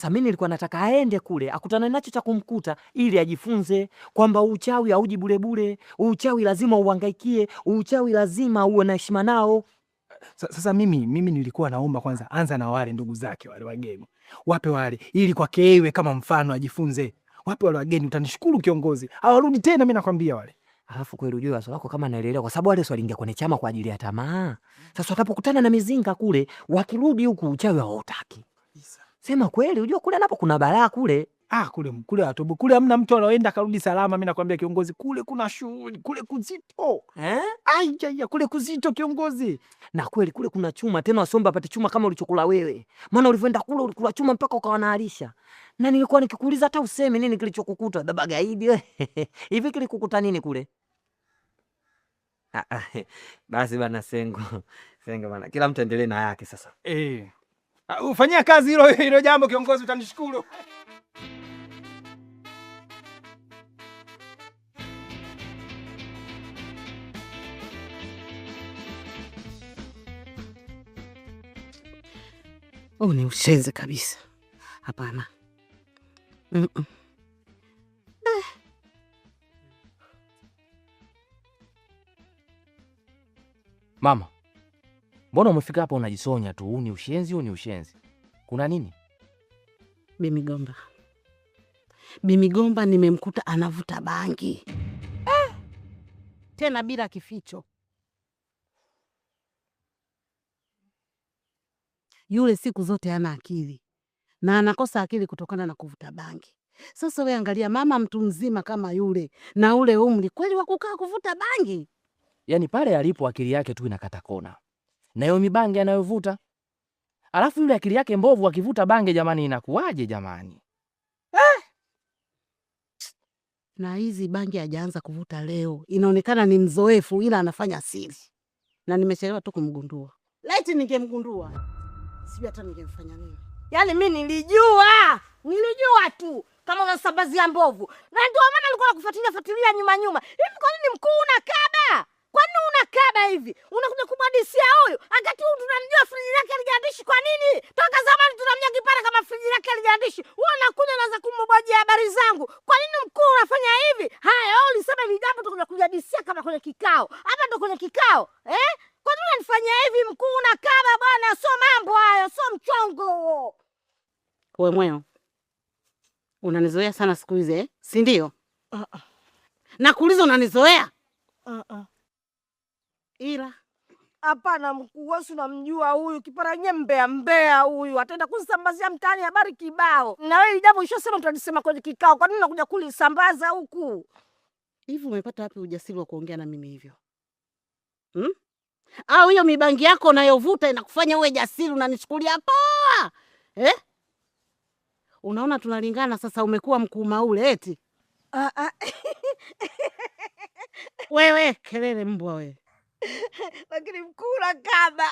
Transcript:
Sasa mimi nilikuwa nataka aende kule akutane nacho cha kumkuta ili ajifunze kwamba uchawi hauji bure bure, uchawi lazima uhangaikie, uchawi lazima uwe na heshima nao. Sasa mimi nilikuwa naomba kwanza anza na wale ndugu zake wale wageni. Wape wale ili kwake iwe kama mfano ajifunze. Wape wale wageni, utanishukuru kiongozi. Hawarudi tena, mimi nakwambia wale. Alafu kweli ujue wazo lako kama naelewa, kwa sababu wale si waliingia kwenye chama kwa ajili ya tamaa. Sasa watapokutana na mizinga kule, wakirudi huku uchawi hawautaki. Sema kweli, ujue kule napo kuna balaa kule. Ah, kule kule atobo kule hamna mtu anaoenda karudi salama. Mimi nakwambia kiongozi, kule kuna shughuli, kule kuzito. Eh? Ai ya kule kuzito kiongozi. Na kweli kule kuna chuma, tena wasiombe apate chuma kama ulichokula wewe. Maana ulivyoenda kule ulikula chuma mpaka ukawa naalisha. Na nilikuwa nikikuuliza hata useme nini kilichokukuta baba gaidi wewe. Hivi kilikukuta nini kule? Ah, ah, basi bana Sengo. Sengo bana. Kila mtu endelee na yake sasa. Eh. Ufanyia kazi hilo hilo jambo kiongozi, utanishukuru. Huu ni ushenzi kabisa. Hapana. Mm -mm. Mama, mbona umefika hapa unajisonya tu? Huu ni ushenzi, huu ni ushenzi. Kuna nini? Bimigomba, Bimigomba nimemkuta anavuta bangi eh, tena bila kificho. Yule siku zote hana akili na anakosa akili kutokana na kuvuta bangi. Sasa we angalia, mama mtu mzima kama yule na ule umri kweli wa kukaa kuvuta bangi? Yaani pale alipo akili yake tu inakata kona, na hiyo mibangi anayovuta, alafu yule akili yake mbovu akivuta bange, jamani, inakuwaje jamani? Na hizi bangi hajaanza kuvuta leo, inaonekana ni mzoefu, ila anafanya siri, na nimechelewa tu kumgundua. Laiti ningemgundua, sijui hata ningemfanya nini. Yaani mi nilijua, nilijua tu kama unasambazia mbovu, na ndio maana nilikuwa nakufuatilia fuatilia nyuma nyuma. Hivi kwa nini mkuu unakaba? Kwa nini unakaba hivi? Unakuja kumwadisia huyu akati huyu tunamjua friji lake halijaandishi. Kwa nini? Toka zamani tunamjua kipara kama friji lake halijaandishi. Wewe unakuja unaanza kumbwajia habari zangu. Kwa nini mkuu unafanya hivi? Haya, wewe ulisema ni jambo tukuja kujadisia kama kwenye kikao. Hapa ndo kwenye kikao, eh? Kwa nini unanifanyia hivi mkuu? Unakaba bwana, sio mambo hayo, sio mchongo huo. We mweo, unanizoea sana siku hizi eh? Si ndio? Nakuuliza, unanizoea? Ila Hapana mkuu, wewe si unamjua huyu kipara nye mbea mbea huyu, ataenda kusambazia mtaani habari kibao. Na wewe jambo ushasema tutalisema kwenye kikao, kwa nini unakuja kulisambaza huku? Hivi umepata wapi ujasiri wa kuongea na mimi hivyo hmm? Au hiyo mibangi yako unayovuta inakufanya uwe jasiri, unanichukulia poa eh? Unaona tunalingana sasa, umekuwa mkuu maule eti. Ah, ah. Wewe kelele mbwa wewe. Lakini mkuu unakaba.